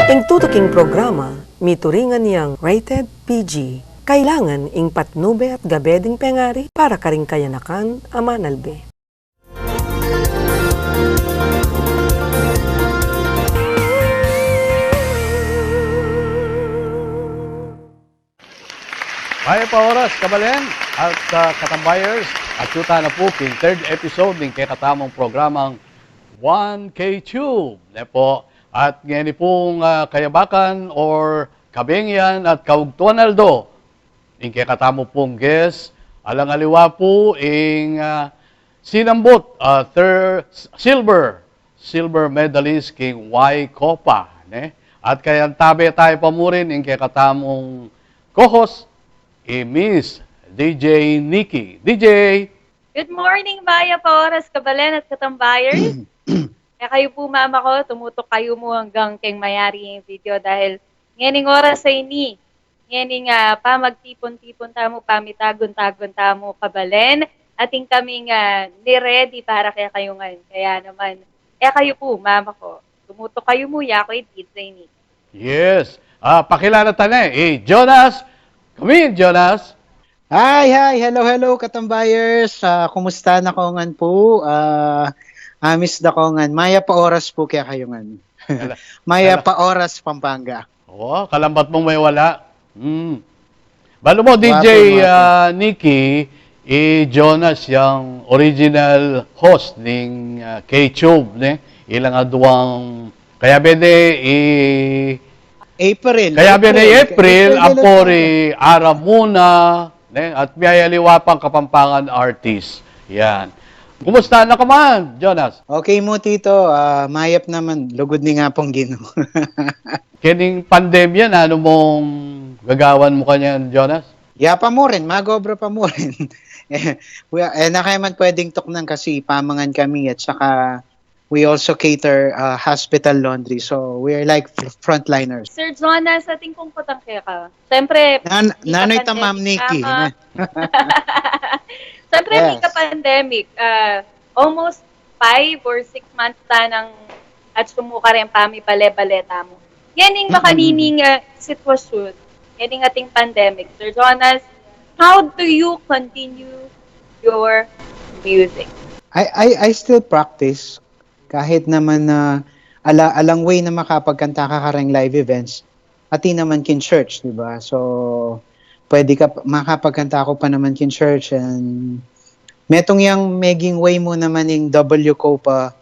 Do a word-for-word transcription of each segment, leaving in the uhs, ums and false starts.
Ing tutuking programa, mituringan yang rated P G. Kailangan ing patnube at gabe ding pengari para karing kayanakan a manalbe. Mayap a oras, kabalen at, ah, katambayers, at yu tana pu king third episode ning kekatamung programang One K Tube, ne po. At ngeni pung, ah, kayabakan or kabengyan at kaugtuan aldo ning kekatamu pung guest, alang aliwa pu ing, ah, sinambut, ah, thir-, silver silver medalist king Y-COPA, ne? At kayantabe tayu pa mu rin ing kekatamung co-host, i Miss D J Nikki. D J! Good morning, mayap a oras, kabalen at katambayers. Kaya kayu pu, mama ko, tumutok kayu mu anggang keng mayari ing video dahil ngening oras a ini, ngening, ah, pamagtipun-tipun tamu, pamitagun-tagun tamu, kabalen, atin kaming, ah, ni-ready para kekayu ngan. Kaya naman, e kayu pu, mama ko, tumutok kayu mu, yaku i D J Nikki. Yes. Ah, pakilala ta ne i Jonas. Come in, Jonas. Hi, hi. Hello, hello, katambayers. Ah, kumusta na ko ngan pu? Ah, amis da ko ngan. Mayap a oras pu kekayu ngan. Ala, mayap a oras, Pampanga. O, kalambat mung mewala. Hmm. Balu mu, D J, ah, Nikki, i Jonas yang original host ning, ah, K-Tube, ne? Ilang aduang, kayabe ne i April. Kayabe ne i April, April, April, ampo ri Aramuna, ne? At miyayaliwa pang Kapampangan artist. Yan. Kumusta na ka man, Jonas? Okay mu, Tito. Ah, mayap naman. Lugud ning Apung Ginu. Kening pandemya, nanu mung gagawan mu kanyan, Jonas? Yapa mu rin, mag-obra pa mu rin. Eh, we, eh, na kaya man pwedeng tuknang kasi pamangan kami at saka we also cater, uh, hospital laundry. So, we are like fr-, frontliners. Sir Jonas, atin kung kutang keka. Siyempre, Nan-, nanay ta, Ma'am Nikki, ne? Siyempre, yes, pandemic, ah, almost five or six months ta nang atsu mu kareng pamibale-bale tamu. Ngening makanining, ah, sitwasyun, ngening ating pandemic, Sir Jonas, how do you continue your music? I, I, I still practice kahit naman na ala-, alang way na makapagkanta ka kareng live events. Atin naman king church, di ba? So, pwede ka p-, makapagkanta ku pa naman king church, and metung yang meging way mu naman ing W-COPA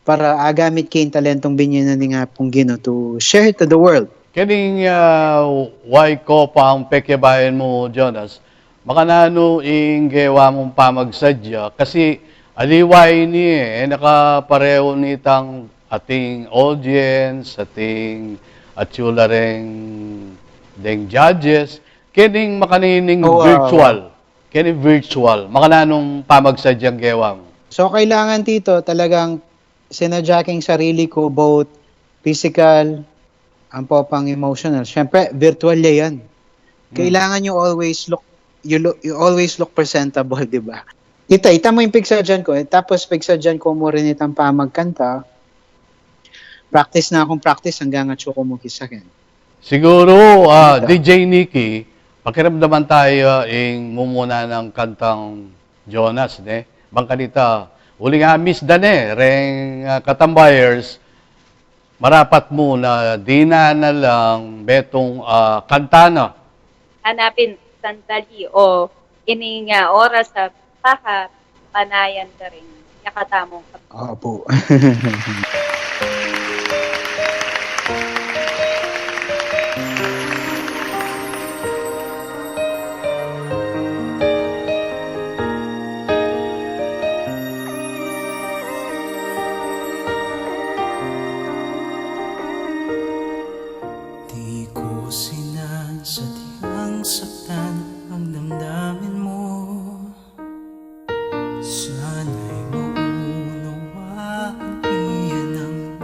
para agamit ke ing talentong binie na ning Apung Ginu to share it to the world. Kening, ah, Y-COPA ing pekiabayan mu, Jonas, makananu ing gewa mung pamagsadya, kasi aliwa ini, eh, nakapareho nitang ating audience, ating atsu la reng deng judges, kening makanining virtual, kening virtual, makananung pamagsadyang gewa mu? So, kailangan, Tito, talagang sinadya ke ing sarili ku, both physical, ampo pang emotional. Siyempre, virtual ya yan. Hmm. Kailangan you always look, you look, you always look presentable, di ba? Ita, ita mu ing pigsadyan ku, eh. Tapos pigsadyan ku mu rin itang pamagkanta. Practice na kung practice anggang atsu ku mu kisa ken. Siguru, ah, D J Nikki, pakiramdaman tayu, ah, ing mumuna nang kantang Jonas, ne? Bang kanita, uling amis da ne reng, ah, katambayers, marapat mu na dinan na lang metung, ah, kanta na. Hanapin sandali o ining, ah, oras a pakapanayan da rin kekatamung kap- Opo. Di ko sinasadyang saktan ang damdamin mo. Sana'y maunawaan, iyan ang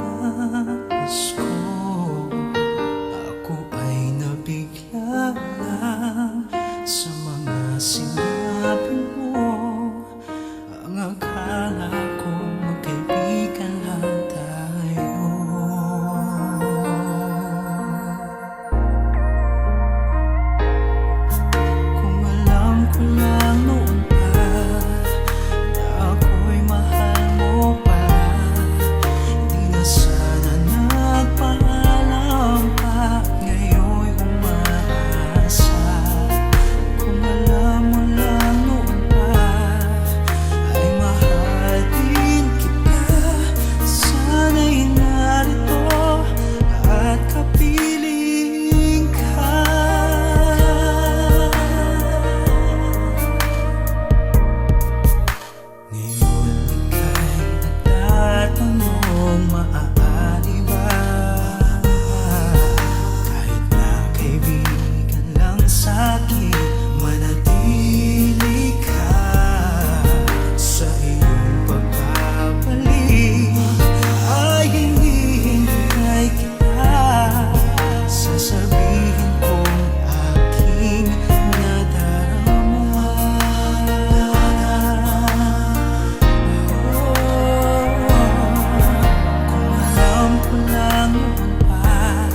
Lang pa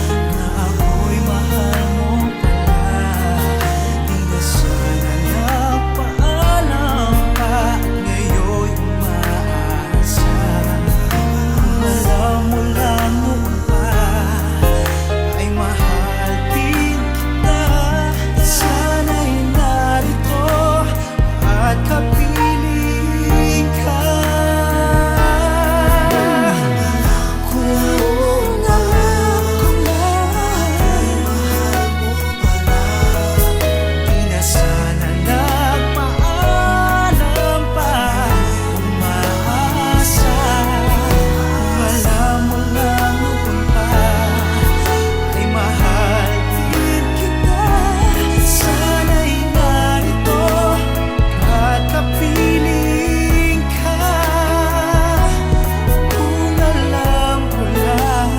na ako'y mahal mo pala. Di na sana nagpaalam pa, ngayon'y umaasa. Kung alam mo lang noon pa ay mahal din kita, sana'y narito at kapiling ka. Kung alam ko lang, di na sana nagpaalam pa. Umaasa, kung alam mo lang noon pa ay mahal din kita. Sana'y narito at kapiling ka. Kung alam ko lang,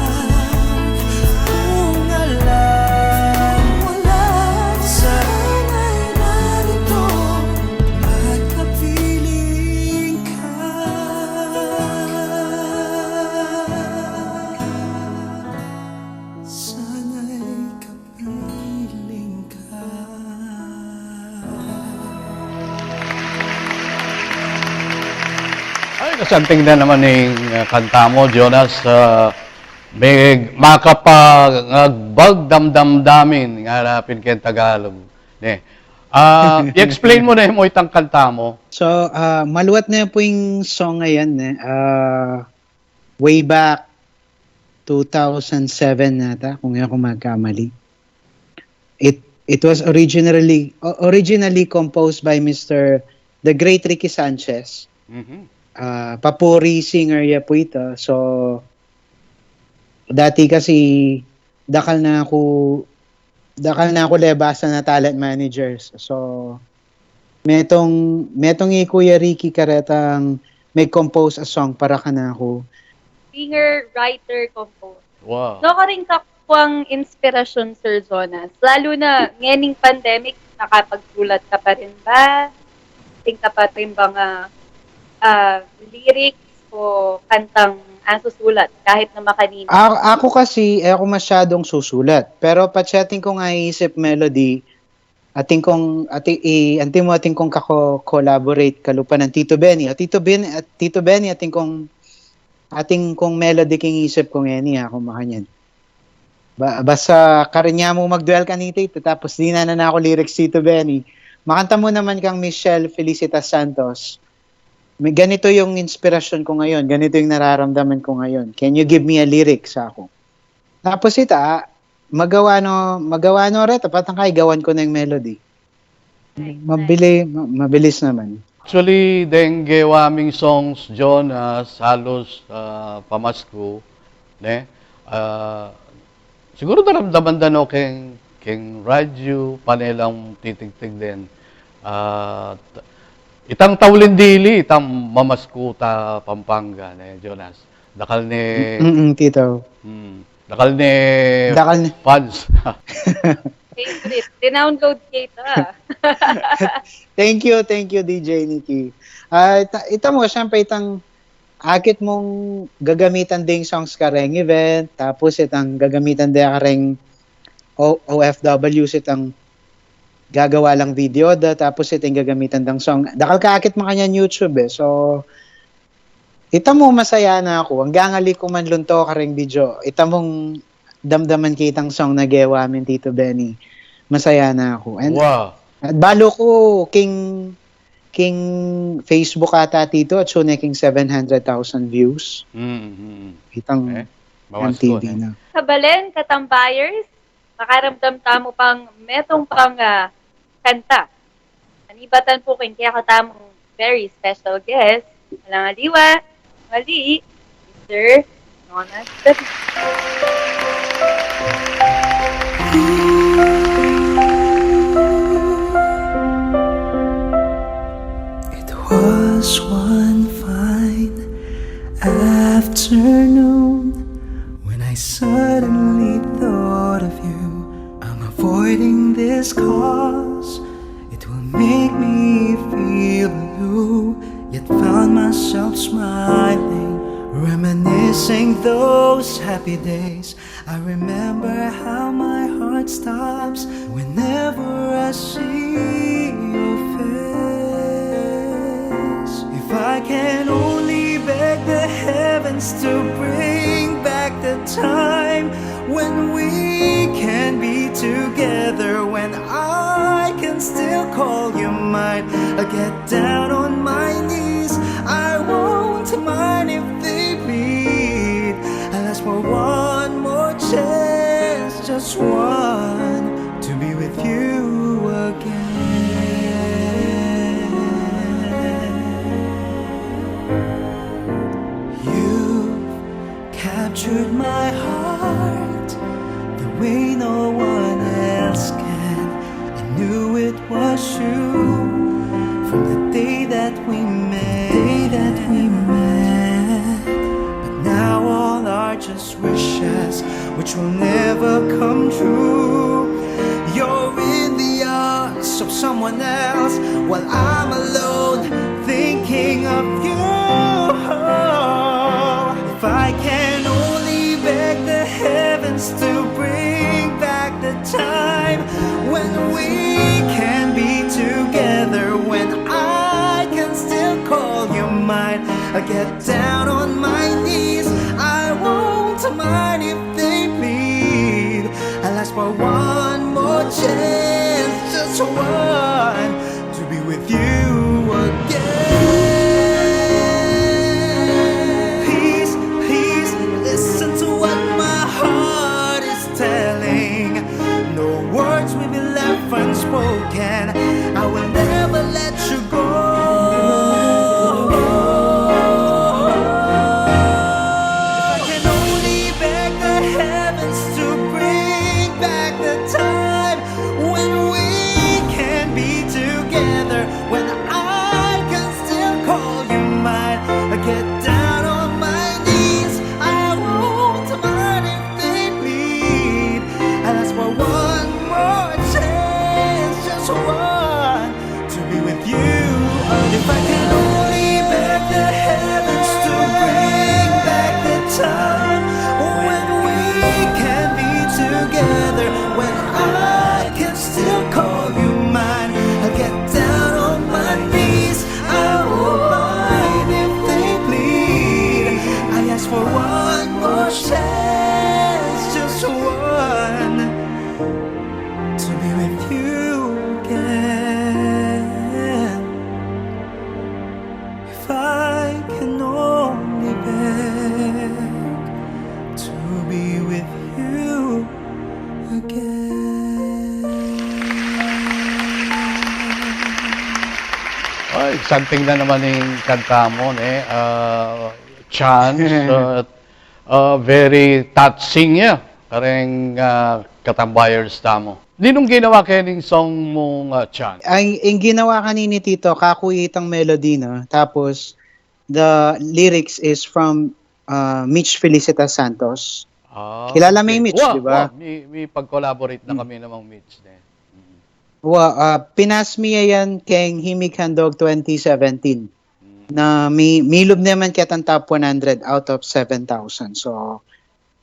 kung alam mo lang, sana'y narito at kapiling ka. Sana'y kapiling ka. Ay, kasanting na naman ning, uh, kanta mo, Jonas. Uh, may makapangagbag damdamdamin nga rapin keng Tagalog. Ne. Ah, i-explain mo na mo itang kanta mo. So, ah, maluat na pu ing song a yan, ne. Ah, way back two thousand seven nata, kung di ako magkamali. It, it was originally, o-, originally composed by Mister the great Ricky Sanchez. Mhm. Ah, papuri singer ya pu ita. So, dati kasi dakal na ku, dakal na ku lebasan a talent managers. So, metung, metung i Kuya Ricky karetang mag-compose a song para kanaku. Singer, writer, composer. Wow. No, karin kakuang inspirasyon, Sir Jonas. Lalo na ngening pandemic, nakapagsulat ka pa rin ba? Atin ka pa rin bang, ah, ah, lyrics o kantang asusulat kahit na makanini? A-, aku kasi, e ku masyadung susulat. Pero patse atin kung aisip melody, atin kung, ati-, i-, antimo atin kung kako-collaborate kalupa nang Tito Benny. O Tito Ben-, at Tito Benny, atin kung, atin kung melody king isip ku ngeni, a, kung makanyan. Ba-, basta karin ya mu magduel kanita, tapos dinan na naku lyrics, Tito Benny. Makanta mu naman kang Michelle Felicitas Santos. May, ganito yung inspirasyon ko ngayon, ganito yung nararamdaman ko ngayon. Can you give me a lyric, saku. Tapos ita, magawa no, magawa no reta, patang kay gawan ku na yung melody. Right, right. Mabili-, ma-, mabilis naman. Actually, deng gewa ming songs, Jonas, halos, ah, pamasku, ne? Ah, siguru naramdaman da no keng, keng radyo, pane lang titigtig den. Ah, t-, itang tauli dili, itang mamasku ta Pampanga, ne, Jonas? Dakal ne, mm, mm, Tito. Hmm. Dakal ne, dakal ne fans. Favorite. Dinownload ke ita. Thank you, thank you, D J Nikki. Ah, ita, ita mu, siyempre, itang akit mung gagamitan ding songs kareng event, tapos itang gagamitan de kareng O-, O F W, itang gagawa lang video da, tapos itang gagamitan dang song. Dakal ka akit makanyan YouTube, e. So, ita mu, masaya na ku. Anggang ali ku man lunto kareng video, ita mung damdaman ke itang song na gewa ming Tito Benny. Masaya na ku. And, wow, at balu ku king, king Facebook ata, Tito, atsu ne king seven hundred thousand views. Mm, mm, mm. Itang, e, mawas M T V ku, ne, na. Kabalen, katambayers, makaramdam tamu pang metung pang, ah, kanta. Manibatan pu king kekatamung very special guest, alang aliwa, mali, Mister Jonas David. It was one fine afternoon when I suddenly thought of you. I'm avoiding this cause it will make me feel blue, yet found myself smiling Reminiscing those happy days, I remember how my heart stops whenever I see your face. If I can only beg the heavens to bring back the time when we can be together, when I can still call you mine. I get down on my knees, I won't mind if they bleed. I'll ask for one more chance, just one, to be with you again. You've captured my heart the way no one else can. I knew it was you from the day that we met. Day that we met. But now all are just wishes which will never come true. You're in the arms of someone else while I'm alone thinking of you. If I can only beg the heavens to bring back the time when we can be together, when I can still call you mine. I get down on my knees, I won't mind if they bleed. I'll ask for one more chance, just one, to be with you again. Please, please listen to what my heart is telling. No words will be left unspoken. I will never let you go. I can only beg the heavens to bring back the time when we can be together, when I can still call you mine. I get down on my knees, I won't mind if they bleed. I'll ask for one more chance, just one, to be with you. If I can only beg the heavens to bring back the time when we can be together, when I can still call you mine. I'll get down on my knees, I won't mind if they bleed. I ask for one more chance, just one, to be with you again. If I can only beg to be with you again. Ay, something na naman ing kanta mu, ne? Ah, Chance, ah, ah, very touching ya. Kareng, ah, katambayers tamu. Ninung ginawa keni ing song mung, ah, Chance? Ay, ing ginawa kanini, Tito, kaku itang melody na. Tapos, the lyrics is from, ah, Mitch Felicitas Santos. Ah, kilala mo okay. Mitch, wa, di ba? Wa, mi, mi pag-collaborate na kami namang Mitch, ne? Mm. Wa, ah, pinas mi ya yan keng Himig Handog twenty seventeen. Mm. Na mi, milub naman ketang top one hundred out of seven thousand. So,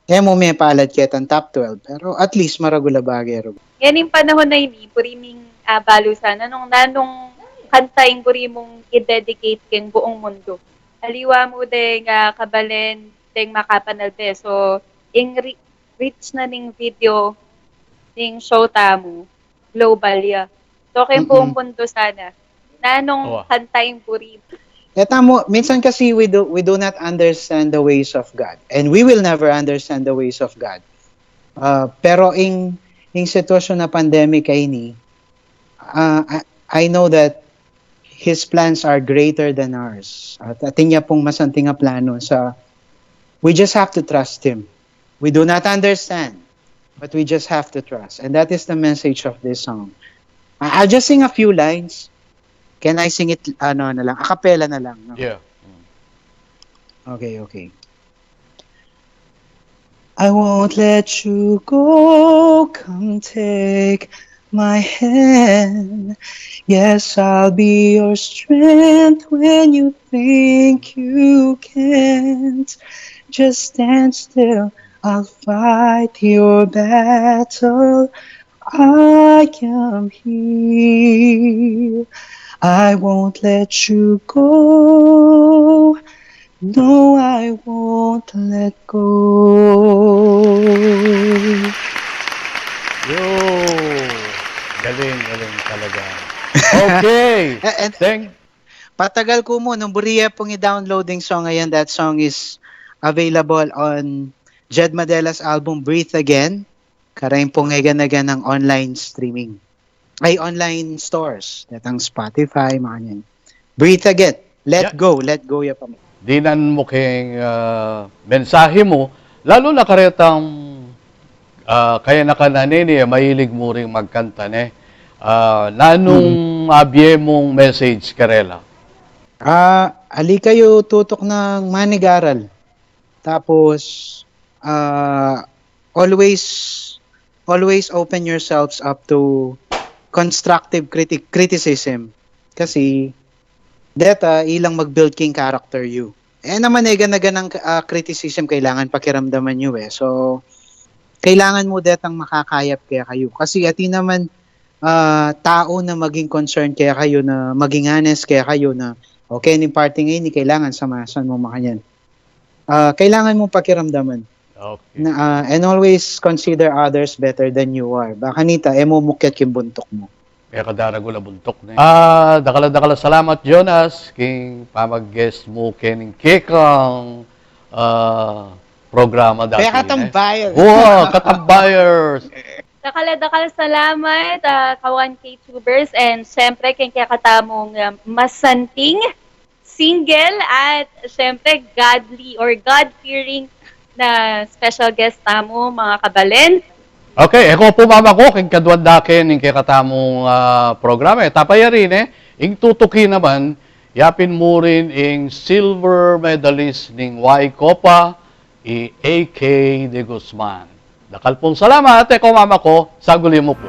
e mu mepalad ketang top twelve, pero at least maragul a bage ru. Ngening panahun a ini, buri ming, ah, balu sana nung nanung kanta ing buri mung i-dedicate keng buung mundu. Aliwa mu deng, ah, kabalen deng makapanalbe. So, ing re-, reach na ning video ning show tamu, global ya. So, keng buung mundu sana, nanung kanta ing buri mu? E tamu, minsan kasi we do, we do not understand the ways of God. And we will never understand the ways of God. Ah, pero ing, ing sitwasyon na pandemic a ini, ah, I, I know that His plans are greater than ours. At atin ya pung masanting a plano sa, we just have to trust Him. We do not understand, but we just have to trust. And that is the message of this song. I, I'll just sing a few lines. Can I sing it, ano, na lang, a cappella na lang, no? Yeah. Mm. Okay, okay. I won't let you go, come take my hand. Yes, I'll be your strength when you think you can't. Just stand still, I'll fight your battle. I am here. I won't let you go. No, I won't let go. Yo! Galing, galing talaga. Okay. Eh, and- Thank Patagal ku mu, nung buri ye pung i-download ing song a yan, that song is available on Jed Madela's album, Breathe Again. Karin pung egan-egan a online streaming. Ay, online stores. Datang Spotify, mga yan. Breathe Again. Let Yeah. go. Let go ya pa mu. Dinan mu keng, ah, mensahe mu, lalu na karetang, ah, kayanakan a nini, mahilig mu ring magkanta, ne? Ah, nanung abie mung message karela? Ah, ali kayu tutuknang manigaral. Tapos, ah, always, always open yourselves up to constructive criti- criticism. Kasi, deta, ilang mag-build king character yu. Eh naman, egan-egan a, ah, criticism kailangan pakiramdaman yu eh. So, kailangan mu detang makakayap kekayu. Kasi atin naman, ah, tau na maging concern kekayu, na maging honest kekayu, na, "Okay, ning parting ini kailangan samasan mu makanyan." Ah, kailangan mu pakiramdaman. Okay. Na, ah, and always consider others better than you are. Baka nita, e mu mukyat king buntuk mu. Kaya kadaragul a buntuk, ne? Ah, dakal a dakal a salamat, Jonas, king pamag-guest mu kening kekang, ah, programa dati, Kaya katambayers. Wow, katambayers! Dakal a dakal a salamat, ah, ka one K tubers, and syempre, keng kekatamung, ah, masanting, single, at syempre, godly or God-fearing na special guest tamu, mga kabalen. Okay, e ko pu mamako keng kaduang dake ning kekatamung, ah, programa. E ta pa yarin, e, ing tutuki naman, yapin mu rin ing silver medalist ning Y-COPA, i A K de Guzman. Dakal pung salamat, e ko mamako, saguli mu pu.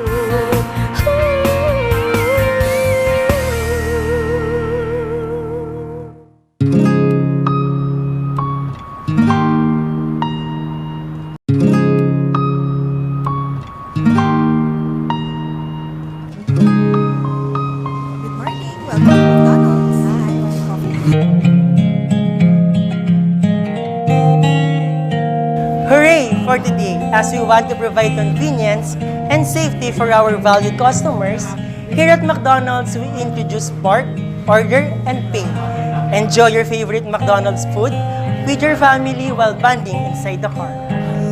Good morning. Welcome to McDonald's. Hi, welcome. Hooray for today! As we want to provide convenience and safety for our valued customers, here at McDonald's, we introduce Park, Order, and Pay. Enjoy your favorite McDonald's food with your family while bonding inside the car.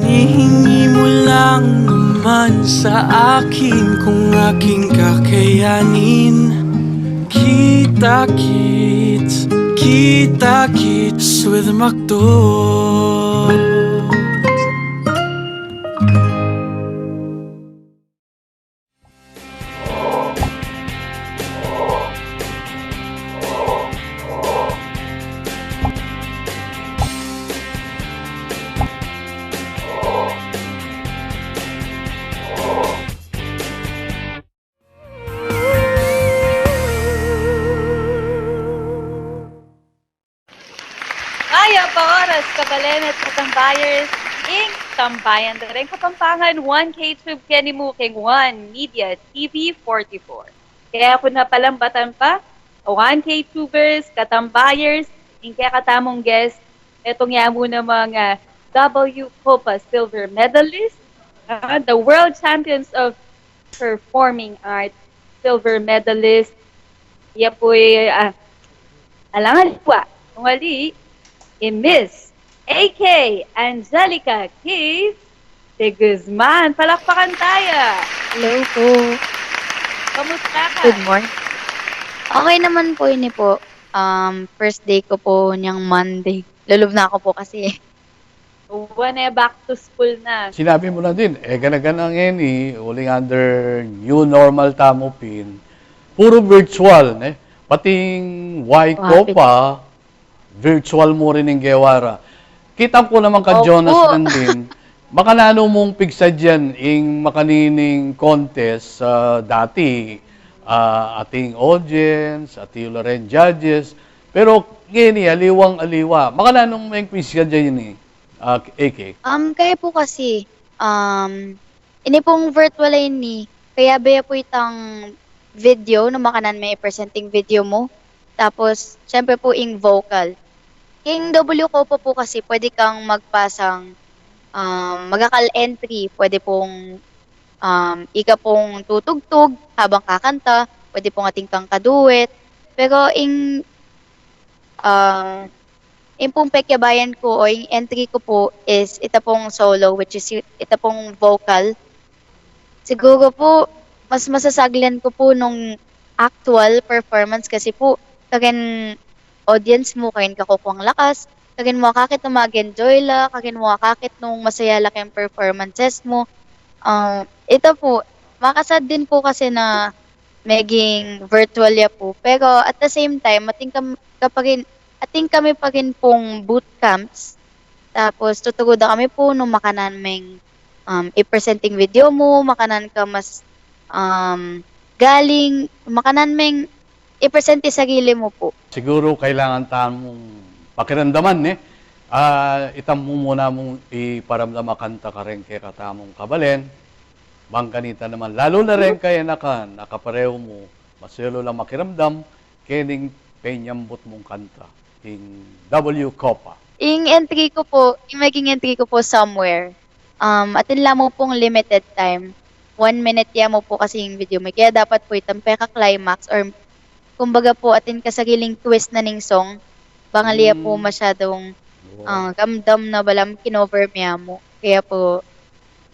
Hinihingi mo lang naman sa akin kung aking kakayanin. Kita-kits, kita-kits with McDo. Mayap a oras, kabalen at katambayers, ing Tambayan da ring Kapampangan, one K Tube keni mu keng One Media T V forty-four. Kaya ku na palambatan pa, one K Tubers, katambayers, ing kekatamung guest, metung ya mu namang W-COPA silver medalist, ah, the World Champions of Performing Arts silver medalist. Iya pu'y, ah, alang aliwa, kung ali, i Miss A K Angelica Keith de Guzman. Palakpakan taya. Hello po. Kamusta ka? Good morning. Okay naman po, ini po. Um, first day ko po niyang Monday. Lulub na ako po kasi. Uwan e, back to school na. Sinabi mu na din, e, gana-gana ngeni, uling under new normal tamu pin, puru virtual, ne? Pating Y-COPA, virtual mu rin ing gewa ra. Kitang ku naman ka Jonas Nandin, Makananu mung pigsadyan ing makanining contest, ah, dati, ah, ating audience, atiu la ring judges, pero ngeni aliwang-aliwa. Makananu mung pigsadyan ini, ah, A K? Um, kaya po kasi, um, ini pong virtual a ini, kaya baya po itang video, no, makanan me i-present ing video mu. Tapos, syempre po, ing vocal. King W COPA po kasi, pwede kang magpasang, um, magakal entry, pwede pong, um, ika pong tutugtog habang kakanta, pwede pong atin kang kaduet. Pero ing, um, ing pong pekyabayan ku o ing entry ku po is ita pong solo, which is y-, ita pong vocal. Siguro po, mas masasaglan ku po nung actual performance kasi po, karin audience mu, karin kakukuang lakas, karin mu akakit nung mag-enjoy la, karin mu akakit nung masaya la keng performances mu. Ah, ita po, makasad din po kasi na meging virtual ya po. Pero at the same time, atin kam-, ka pa rin, atin kami pa rin pong boot camps. Tapos, tutugud da kami po nung makanan meng, um, i-present ing video mu, makanan ka mas, um, galing, makanan meng i-present ing sarili mu po. Siguro kailangan tamung pakiramdaman, ne? Ah, ita mu muna mung iparamdam a kanta kareng kekatamung kabalen. Bang kanita naman, lalu na reng kayanakan a kaparehu mu, maselu lang makiramdam kening penyambut mung kanta, ing W COPA. Ing entry ku po, ing maging entry ku po, Somewhere. Um, atin la mu pong limited time. One minute ya mu po kasi ing video mu. Kaya dapat po itang peka-climax or kumbaga po atin ka sariling twist na ning song. Bang ali ya po masyadong, ah, ramdam na balang kinover me ya mu. Kaya po,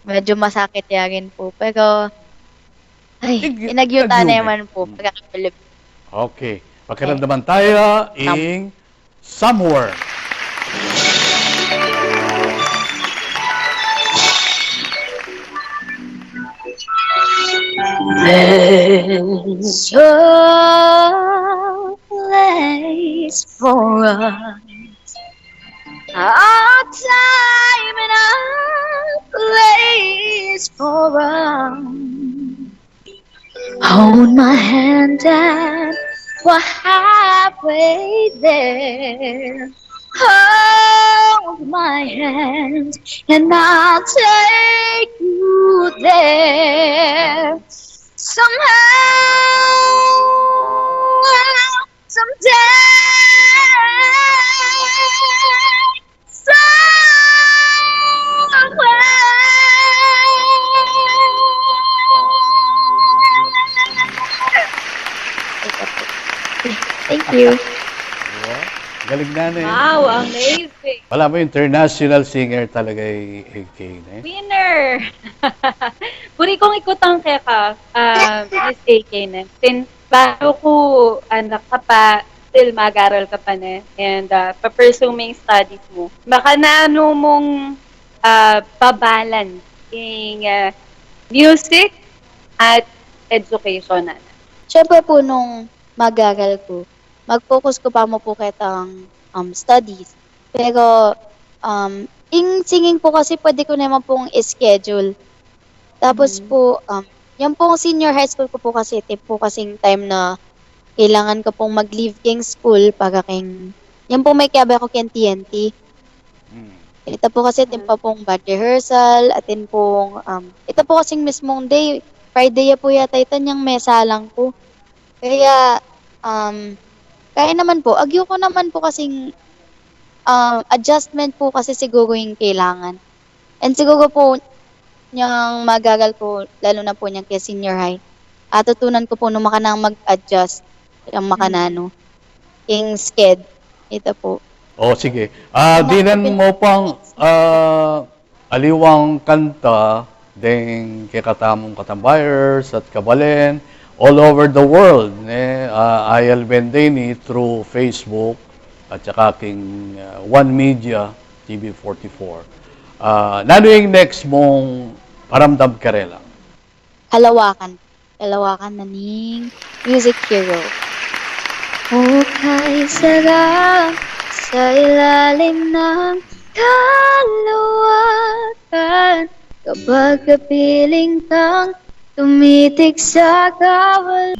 medyo masakit ya rin po. Pero, ay, inagyu ta naman po. Pagkakapilip. Okay. Pakiramdaman tayo ing Somewhere. There's a place for us, a time and a place for us. Hold my hand and we're halfway there. Hold my hand and I'll take you there. Somehow, someday, somewhere. Thank you. Diba? Galing na, ne? Wow, amazing. Wala mo, international singer talaga i A K, ne? Winner! Puri kong ikutang keka, ah, Miss A K, ne? Since bago ku anak ka pa, still mag-aral ka pa, ne? And, ah, pa-pursue mo ing studies mu. Makananu mung, ah, pa-balance ing, ah, music at education, nana? Siyempre po, nung mag-aral ku, mag-focus ku pa mu po ketang, um, studies. Pero, um, ing singing po kasi pwede ku naman pong i-schedule. Tapos po, um, yan pong senior high school ku po kasi, ito po kasing time na kailangan ku pong mag-leave keng school para keng, yan po may kiyabe ku keng T N T. Ito po kasi, atin pa pong band rehearsal, atin pong, um, ito po kasing mismong day, Friday ya po yata ito, yang mesa lang po. Kaya, um, kaya naman po, agyu ku naman po kasing, um, adjustment po kasi siguro ing kailangan. And siguro po, nyang mag-aral ku, lalo na po nyang kaya senior high, atutunan ku po nung makanang mag-adjust, yang makananu, ing sked, ito po. O, sige. Ah, dinan mo pang, ah, aliwang kanta deng kekatamung katambayers at kabalen all over the world, ne? Ah, I L Bendeni through Facebook at saka king, ah, One Media T V forty-four. Ah, nanu ing next mung paramdam karela? Kalawakan. Kalawakan na ning Music Hero. O kaisa lang sa ilalim ng kalawak. Kan kapag kapiling kang tumitig sa kawalan.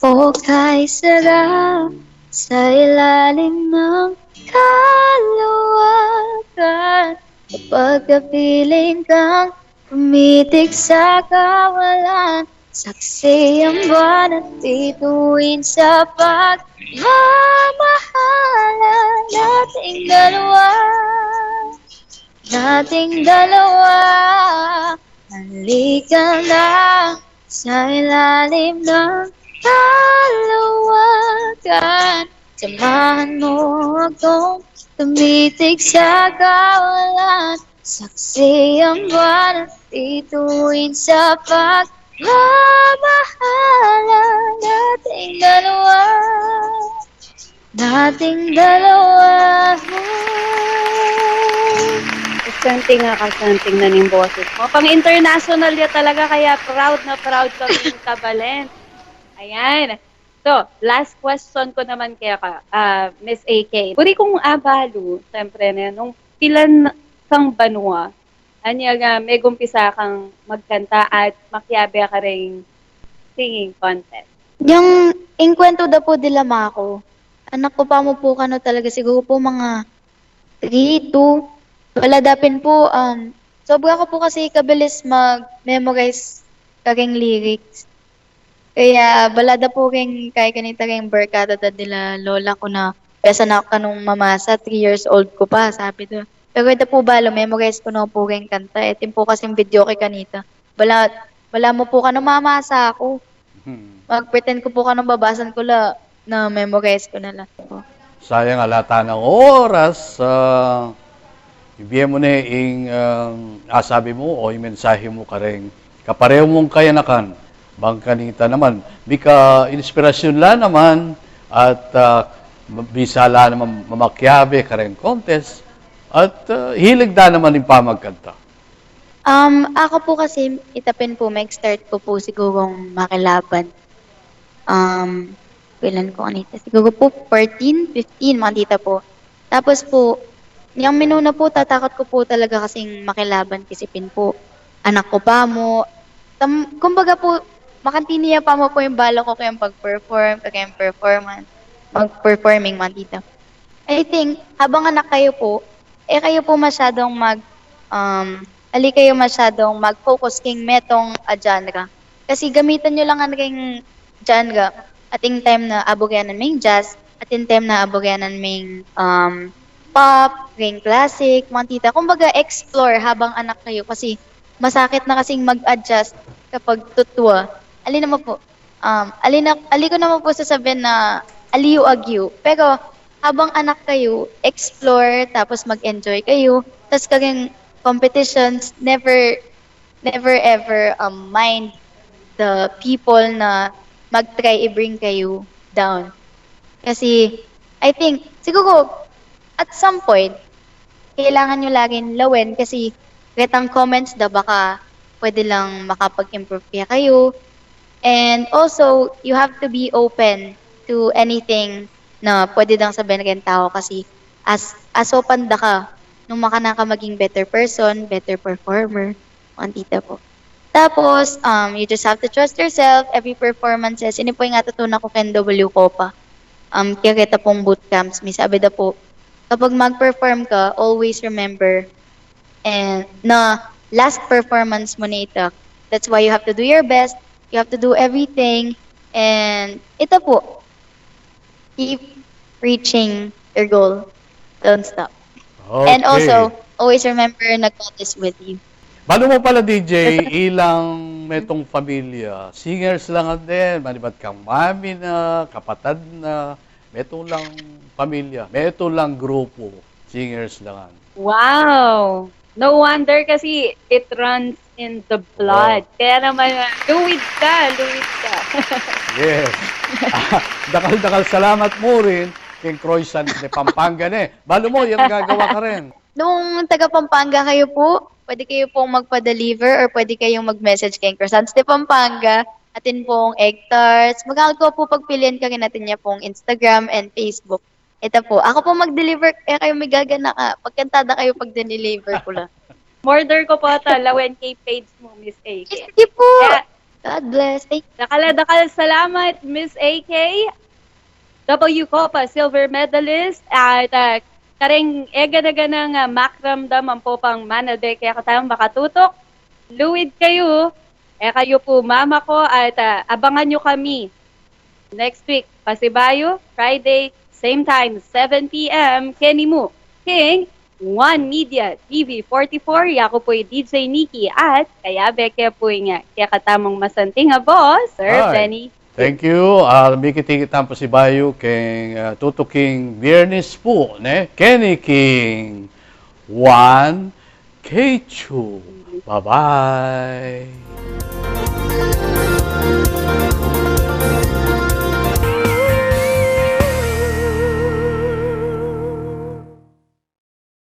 O kay sarap sa ilalim ng kalawakan. Kapag kapiling kang tumitig sa kawalan, saksi ang buwan at bituin sa pagmamahalan nating dalawa. Nating dalawa, halika na sa ilalim ng kalawakan. Samahan mo akong tumitig sa kawalan. Saksi ang buwan at bituin sa pagmamahalan nating dalawa. Nating dalawa. Something nga ka, something na ning boses mo. Pang international ya talaga, kaya proud na proud kami, Kabalen. Ayan. So, last question ko naman kaya ka, ah, Miss A K. Puri kung abalu, siyempre, ne, nung pilan kang banua, anya ga, megumpisa kang magkanta at makiabe ka ring singing contest. Yang ingkwento da po dila mako, anak ko pa mo po kano talaga siguro po mga three, two. Wala da pin po, um, sobra ko po kasi kabilis mag-memorize karing lyrics. Kaya balada po ring kay kanita ring barkada da dila lola ko na pesa na kanung mamasa, three years old ko pa, sabi da. Pero ita po balo, memorize ko na po ring kanta. Ito po kasing video kay kanita. Bala, bala mo po kano mamasa ako. Hmm. Mag-pretend ko po kanung babasan ko la, na-memorize ko na la. Sayang, ala tanang oras. Ah, ibie mu ne ing, ah, asabi mu o ing mensahe mu kareng kapareho mung kayanakan. Bang kanita naman, mika inspirasyon la naman at, ah, bisa la naman mamakiabe kareng contest at, ah, hilig da naman ing pamagkanta. Um, ako po kasi, ita pin po, mag-start ko po sigurong makilaban. Um, kailan ko kanita? Siguro po fourteen, fifteen, mga tita po. Tapos po, yang minuna po, tatakot ko po talaga kasing makilaban kasi pin po, anak ko pa mo. Tam, kumbaga po, makantiniya pa mo po yung bala ko kayang pag-perform, kayang performance, mag-performing, mga tita. I think, habang anak kayo po, eh kayo po masyadong mag, um, ali kayo masyadong mag-focus king metung a genre. Kasi gamitan nyo lang ang ring genre. Ating time na abugyanan ming jazz, ating time na abugyanan ming, um, pop, ring classic, mga tita. Kumbaga, explore habang anak kayo kasi masakit na kasing mag-adjust kapag tutua. Ali naman po, um, ali, na, ali ko naman po sasabihin na aliw agyu. Pero habang anak kayo, explore, tapos mag-enjoy kayo. Tapos karing competitions, never, never ever, um, mind the people na mag-try i-bring kayo down. Kasi, I think, siguro, at some point, kailangan nyo laging lawen kasi retang comments da baka pwede lang makapag-improve kaya kayo. And also, you have to be open to anything na pwede dang sabihin kayong tao kasi as, asopan da ka nung makana ka maging better person, better performer, mga tita po. Tapos, um, you just have to trust yourself. Every performances, ini po yung natutunan ko kay N W Copa. Um, kaya kita pong bootcamps, may sabi da po, kapag mag-perform ka, always remember and na last performance mo na ita. That's why you have to do your best. You have to do everything. And ita po, keep reaching your goal. Don't stop. And also, always remember na God is with you. Balu mo pala, D J, ilang metung pamilya, singers la ngan din, manibat kang mami na, kapatad na, metung lang pamilya, metung lang grupo, singers la ngan. Wow! No wonder kasi it runs in the blood. Kaya naman, ah, luwid ka, luwid ka. Yes. Dakal-dakal salamat mu rin. King Croissants de Pampanga, ne? Balu mu, yang gagawa ka rin. Nung taga Pampanga kayo po, pwede kayo pong magpa-deliver or pwede kayong mag-message kay Croissants de Pampanga. Atin pong egg tarts. Magkakal ko po pagpilian ka rin atin niya pong Instagram and Facebook. Ito po. Ako po mag-deliver, eh kayo may gaganaka. Pagkantada kayo pag-deliver ko lang. Murder ko po ata lawen kay page mo, Miss A K. Sige po. Kaya- God bless. Thank Dakal-dakal salamat, Miss A K. W Copa silver medalist. At uh, kareng ega na ganang uh, makramdam ang popang manalbe kaya katang makatutok. Luid kayo. E kayo po mama ko at uh, abangan nyo kami next week. Pasibayu, Friday, same time, seven p.m. Keni mu, King One Media, T V forty-four, yaku pu'y D J Nikki at kayabe ke pu'y nga kekatamung masanting a boss, Sir Hi. Benny. Thank you. Uh, mikit-ikit tamu pasibayu keng uh, tutuking Biyernes pu, ne? Keni king One K two. Bye-bye.